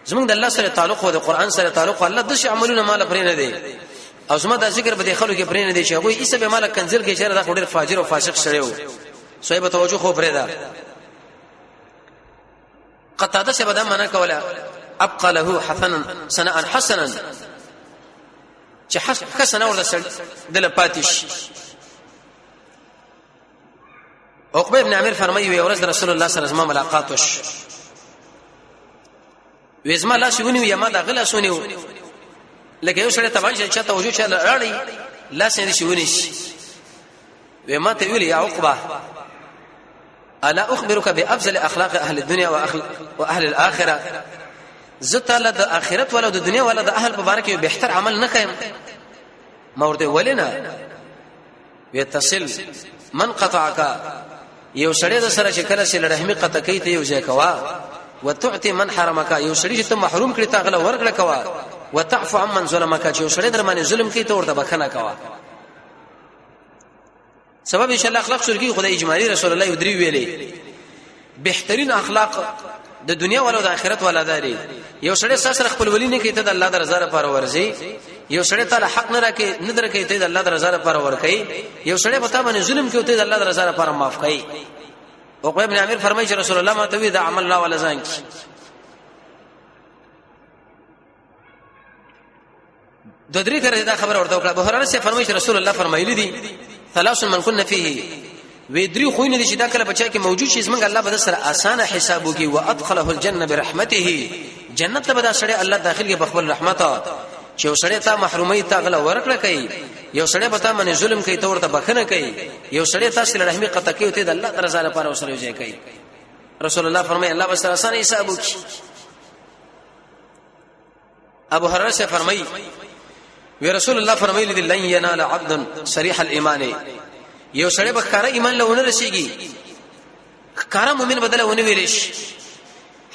زمونږ د الله سره تعلق او د قران سره تعلق، الله د شي عملونه مال پرې نه دی، او زما د ذکر به د خلکو کې پرې نه دی چې هغه ایسه به مال کنزل کې چیرې دا ډېر فاجر او فاسق سره وو. صاحب توجه خو پرې ده. قتاده څه به دا معنا کوله، ابقى له حسنا سناء حسنا، چې حسنا ورته دله پاتې شي. عقبه ابن عامر فرمایي، وی ورځ رسول الله صلی الله علیه وسلم ملاقات وش، وې زما لاس ونیو یا ما دا غلا سونیو، لکه یو سړی تبان چې چاته وجو چا راړی لاس یې شي ونیش. وې ما ته ویل، یا عقبه الا اخبرك بافضل اخلاق اهل الدنيا واهل الاخره؟ زه تعالی د اخرت ولا د دنیا ولا د اهل په باره کې بهتر عمل نه کایم. ما ورته ولینا، وتصل من قطعك، یو سړی د سره چې کله سره رحمی قطع کوي ته یو ځای کوا، وتعطي من حرمك، یو سړی چې ته محروم کړی ته غله ورکړه کوا، وتعفو عمن ظلمك، چې یو سړی در باندې ظلم کوي ته ورته بخنه کوا. سبب ان شاء الله اخلاق شرکی خدای اجمالی رسول الله یو درې ویلې بهترین اخلاق د دنیا ولو د آخرت ولا داري. یو سړی سره خپل ولی نه کوي ته د الله د رضا لپاره ورځي، یو سړی تعالی حق نه راکې نه درکې ته د الله د رضا لپاره ورکي، یو سړی په تا باندې ظلم کوي ته د الله د رضا لپاره معاف کوي. عقبه ابن عامر فرمایي چې رسول الله ما ته وی دا عمل لا ولا ځان کی. د درې کرے دا خبره ورته وکړه. ابو هريره سے فرمایي چې رسول الله فرمایلی دي، ثلاث من كن فيه، وی درې خو نه دي چې دا کله بچا کې موجود شي زمونږ الله به سره اسانه حساب وکي، وادخله الجنه برحمته، جنت ته به دا سړی الله داخل کې بخبل رحمت، چې یو سړی ته محرومي ته غله ورکړه کوي، یو سړی به تا باندې ظلم کوي ته ورته بخنه کوي، یو سړی تاسو له رحمي قطع کوي ته د الله رضا لپاره وسره یو ځای کوي. رسول الله فرمایي الله به سره اسانه حساب وکي. ابو هريره سے فرمایي، وی رسول الله فرمایلی دی، لن ينال عبد صريح الايمان، یو سړی به ښکارا ایمان له ونه رسیږي، ښکارا مؤمن بدل ونه ویل شي،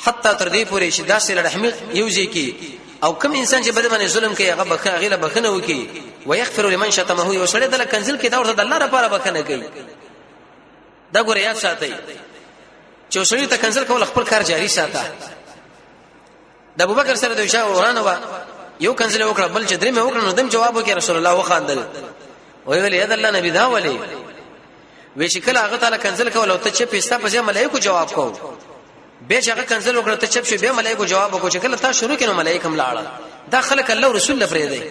حتی تر دې پورې چې داسې رحمی یو ځای کی او کوم انسان چې بده باندې ظلم کوي هغه بخنه غیله بخنه وکي، ويغفر لمن شتمه، یو سړی دله کنزل کې دا ورته د الله لپاره بخنه کوي. دا ګوره یاد ساتئ چې سړی ته کنزل کول خپل کار جاری ساته. د ابوبکر سره د شاه ورانه وا یو کنزل وکړه، بل چې درې مې وکړه نو دم جواب وکړ. رسول الله وخاندل، وی ویل یا الله نبی دا ولي؟ وی چې کله هغه تعالی کنزل کول او ته چې پیستا په ځای ملائکه جواب کو، به چې هغه کنزل وکړه ته چپ شو، به ملائکه جواب وکړ، چې کله تا شروع کینو ملائکه هم لاړه. دا خلک الله رسول لپاره دی.